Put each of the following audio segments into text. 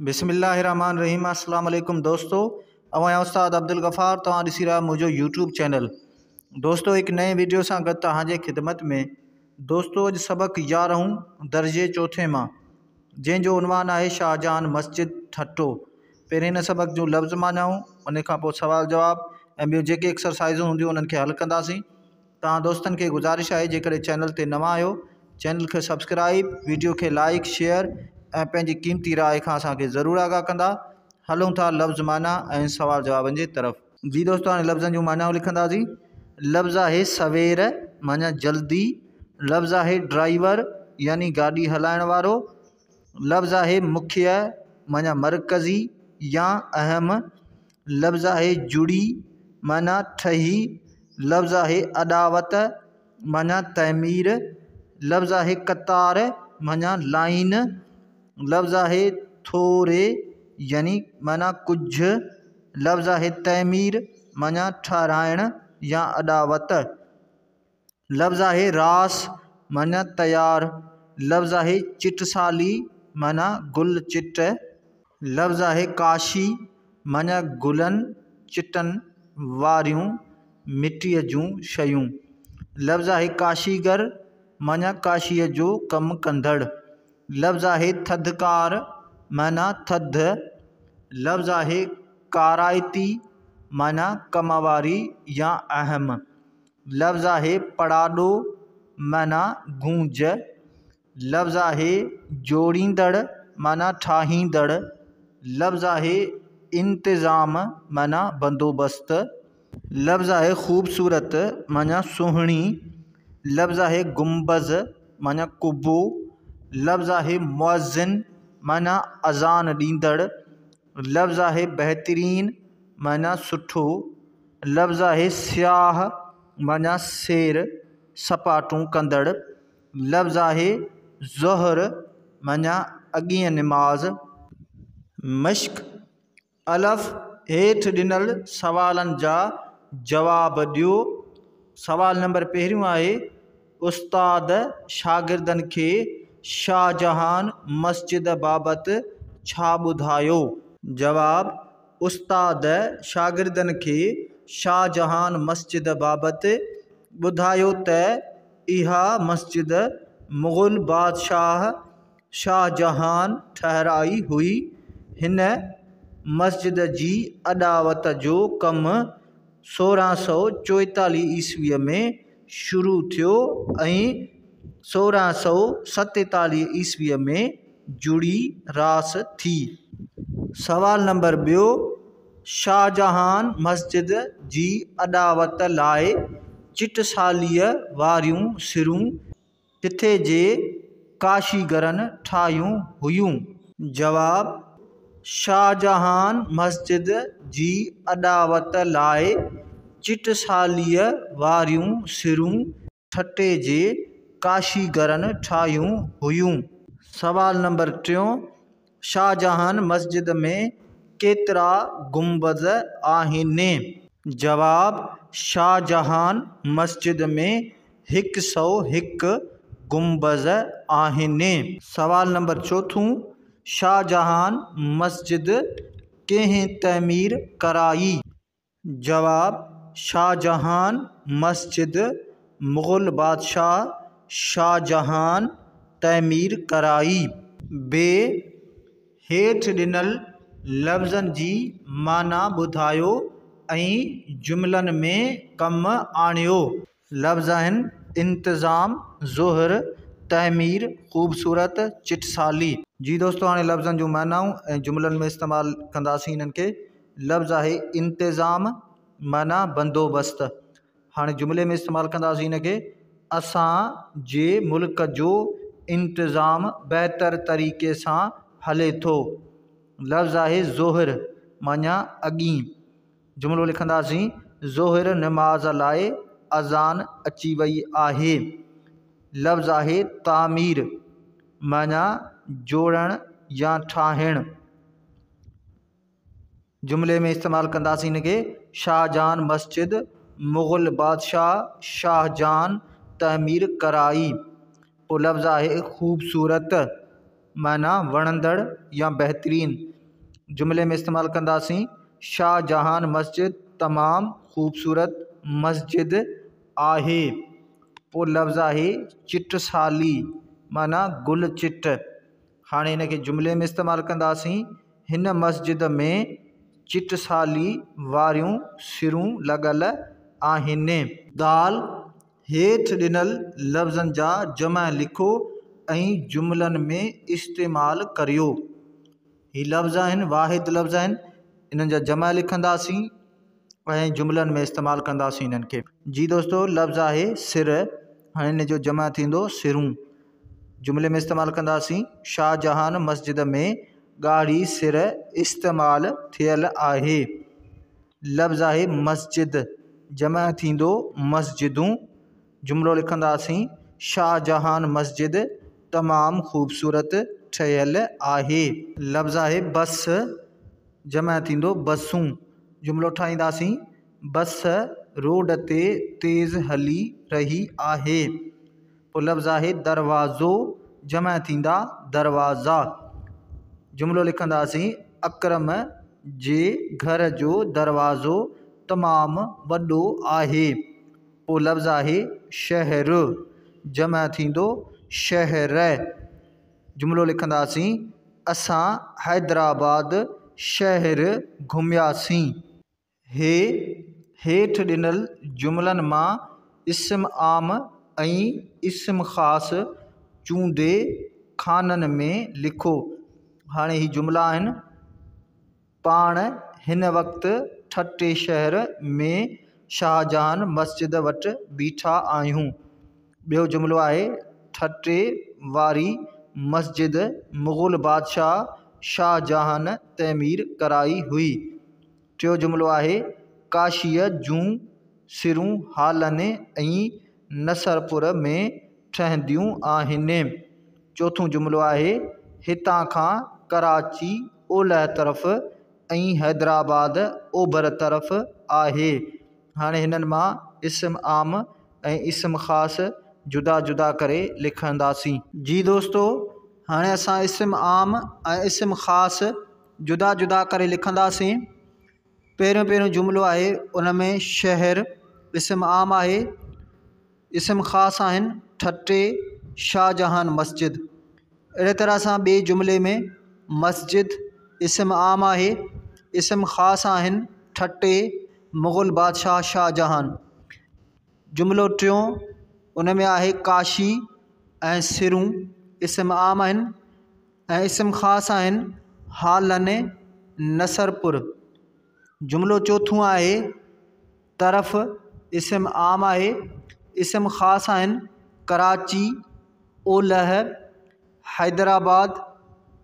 بسم الله الرحمٰن الرحيم السلام عليڪم دوستو اوهان جا استاد عبدالغفار توهان ڏسي رهيا منهنجو يوٽيوب چينل دوستو هڪ نئين ويڊيو سان گڏ توهان جي خدمت ۾ دوستو اڄ سبق يارهون درجي چوٿين مان جنهن جو عنوان آهي شاهجهان مسجد ٺٽو پهرين هن سبق جون لفظ معنائون ان کان پوء سوال جواب ۽ ٻيون جيڪي ايڪسرسائزون هونديون انهن کي حل ڪنداسين توهان دوستن کي گذارش آهي جيڪڏهن چينل تي نوان آهيو چينل کي سبسڪرائيب ويڊيو کي لائيڪ شيئر ۽ پنهنجي قيمتي راء کان اسان کي ضرور آگاهه ڪندا هلون ٿا لفظ معنيٰ ۽ سوال جوابن جي طرف. جي دوستو هاڻي لفظن جون معنائون لکنداسين لفظ آهي سوير معنيٰ جلدي لفظ آهي ڊرائيور يعني گاڏي هلائڻ وارو لفظ آهي مکيه معنيٰ مرڪزي يا اهم لفظ آهي جڙي معنيٰ ٺهي، لفظ آهي اڏاوت معنيٰ تعمير، لفظ آهي قطار معنيٰ لائين، لفظ آهي ٿوري يعني معنيٰ ڪجهه، لفظ آهي تعمير معنيٰ ٺهرائڻ يا اڏاوت. لفظ آهي راس معنيٰ تيار، لفظ آهي چٽسالي معنيٰ گل چٽ، لفظ آهي ڪاشي معنيٰ گلن چٽن واريون مٽيء جون شيون، لفظ آهي ڪاشيگر معنيٰ ڪاشيء جو ڪم ڪندڙ، لفظ آهي ٿڌڪار معنيٰ ٿڌ، لفظ آهي ڪارائتي معنيٰ ڪم واري يا اهم. لفظ آهي پڙاڏو معنيٰ گونج، لفظ آهي جوڙيندڙ معنيٰ ٺاهيندڙ، لفظ آهي انتظام معنيٰ بندوبست، لفظ آهي خوبصورت معنيٰ سهڻي، لفظ آهي گنبذ معنيٰ قبو، لفظ آهي مؤذن معنيٰ اذان ڏيندڙ، لفظ آهي بهترين معنيٰ سٺو، لفظ آهي سياح معنيٰ سير سپاٽون ڪندڙ، لفظ آهي ظهر معنيٰ اڳين نماز. مشق، الف، هيٺ ڏنل سوالن جا جواب ڏيو. سوال نمبر پهريون آهي، استاد شاگردن کي شاهجهان مسجد بابت ڇا ٻڌايو؟ جواب، استاد شاگردن کي شاهجهان مسجد بابت ٻڌايو ته اها مسجد مغل بادشاهه شاهجهان ٺهرائي هئي. هن مسجد جي اڏاوت جو ڪم 1644 عيسويء ۾ شروع ٿيو ۽ 1647 عيسويء ۾ جڙي راس ٿي. سوال نمبر ٻيو، شاهجهان مسجد جي اڏاوت لاء چٽساليء واريون سرون ڪٿي جي ڪاشيگرن ٺاهيون هيون؟ جواب، شاهجهان مسجد جي اڏاوت لاء چٽساليء واريون سرون ٺٽي جي ڪاشيگرن ٺاهيون هيون. سوال نمبر ٽيون، شاهجهان مسجد ۾ ڪيترا گنبذ آهن؟ جواب، شاهجهان مسجد ۾ 101 گنبذ آهن. سوال نمبر چوٿون، شاهجهان مسجد ڪنهن تعمير ڪرائي؟ جواب، شاهجهان مسجد مغل بادشاهه شاهجهان تعمير ڪرائي. بي، هيٺ ڏنل لفظن جي معنيٰ ٻڌايو ۽ جملن ۾ ڪم آڻيو. لفظ آهن، انتظام، ظهر، تعمير، خوبصورت، چٽسالي. جي دوستو هاڻي لفظن جون معنائون ۽ جملن ۾ استعمال ڪنداسين انهن کي. لفظ آهي انتظام معنيٰ بندوبست. هاڻي جملي ۾ استعمال ڪنداسين ان کي، اسان جي ملڪ جو انتظام بهتر طريقي سان هلي ٿو. لفظ آهي ظهر معنيٰ اڳين. جملو لکنداسين، ظهر نماز لاء اذان اچي وئي آهي. لفظ آهي تعمير معنيٰ جوڙڻ يا ٺاهڻ. جملي ۾ استعمال ڪنداسين ان کي، شاهجهان مسجد مغل بادشاهه شاهجهان تعمير ڪرائي. پوء لفظ آهي خوبصورت معنيٰ وڻندڙ يا بهترين. جملي ۾ استعمال ڪنداسين، شاهجهان مسجد تمام خوبصورت مسجد آهي. پوء لفظ آهي چٽسالي معنيٰ گل چٽ. هاڻي هن کي جملي ۾ استعمال ڪنداسين، هن مسجد ۾ چٽسالي واريون سرون لڳل آهن. دال، هيٺ ڏنل لفظن جا جمع لکو ۽ جملن ۾ استعمال ڪريو. هي لفظ آهن، واحد لفظ آهن، انهن جا جمع لکنداسين ۽ جملن ۾ استعمال ڪنداسين انهن کي. جي دوستو لفظ آهي سر، هاڻي ان جو جمع ٿيندو سرون. جملي ۾ استعمال ڪنداسين، شاهجهان مسجد ۾ ڳاڙهي سر استعمال ٿيل آهي. لفظ آهي مسجد، جمع ٿيندو مسجدون. جملو لکنداسين، شاهجهان مسجد تمام خوبصورت ٺهيل آهي. لفظ آهي بس، جمع ٿيندو بسون. جملو ٺاهينداسين، بس روڊ تي تيز هلي رهي آهي. پوء لفظ آهي دروازو، جمع ٿيندا دروازا. جملو لکنداسين، اڪرم جي گهر جو دروازو تمام وڏو آهي. پوء لفظ آهي شهر، جمع ٿيندو شهر. جملو لکنداسين، اسان حيدرآباد شهر گهمياسين. هي هيٺ ڏنل جملن مان اسم عام ۽ اسم خاص چونڊي خانن ۾ لکو. هاڻي هي جملا آهن، پاڻ هن وقت ٺٽي شهر ۾ شاهجهان مسجد وٽ بيٺا آهيون. ٻيو جملو آهي، ٺٽي واري مسجد مغل بادشاهه شاهجهان تعمير ڪرائي هئي. ٽيون جملو آهي، ڪاشيء جون سرون هالن ۽ نصرپور ۾ ٺهنديون آهن. چوٿون جملو آهي، هتان کان ڪراچي اولهه طرف ۽ حيدرآباد اوڀر طرف آهي. هاڻي هنن مان اسم عام ۽ اسم خاص جدا جدا ڪري لکنداسين. جي دوستو هاڻي اسان اسم عام ۽ اسم خاص جدا جدا ڪري لکنداسين. پهريون پهريون جملو آهي ان ۾ شهر اسم عام آهي، اسم خاص آهن ٺٽي شاهجهان مسجد. اهڙي طرح سان ٻئي جملي ۾ مسجد اسم عام آهي، اسم خاص آهن ٺٽي مغل بادشاهه شاهجهان. جملو ٽيون ان ۾ آهي ڪاشي ۽ سرون اسم عام آهن ۽ اسم خاص آهن هالن نصرپور. جملو چوٿون آهي طرف اسم عام آهي، اسم خاص آهن ڪراچي اولهه حيدرآباد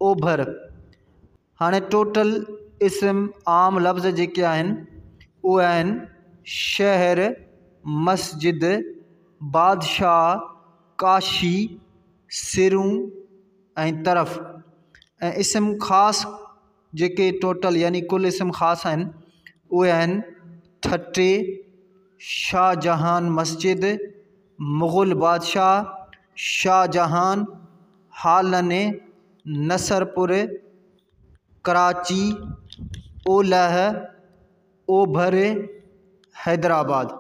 اوڀر. هاڻي ٽوٽل اسم عام لفظ جيڪي آهن اهي آهن شهر، مسجد، بادشاهه، ڪاشي، سرون ۽ طرف. ۽ اسم خاص جيڪي ٽوٽل يعني ڪل اسم خاص آهن اهي آهن ٺٽي، شاهجهان مسجد، مغل بادشاهه، شاهجهان، هالن، نصرپور، ڪراچي، اولهه، اوڀر، حيدرآباد.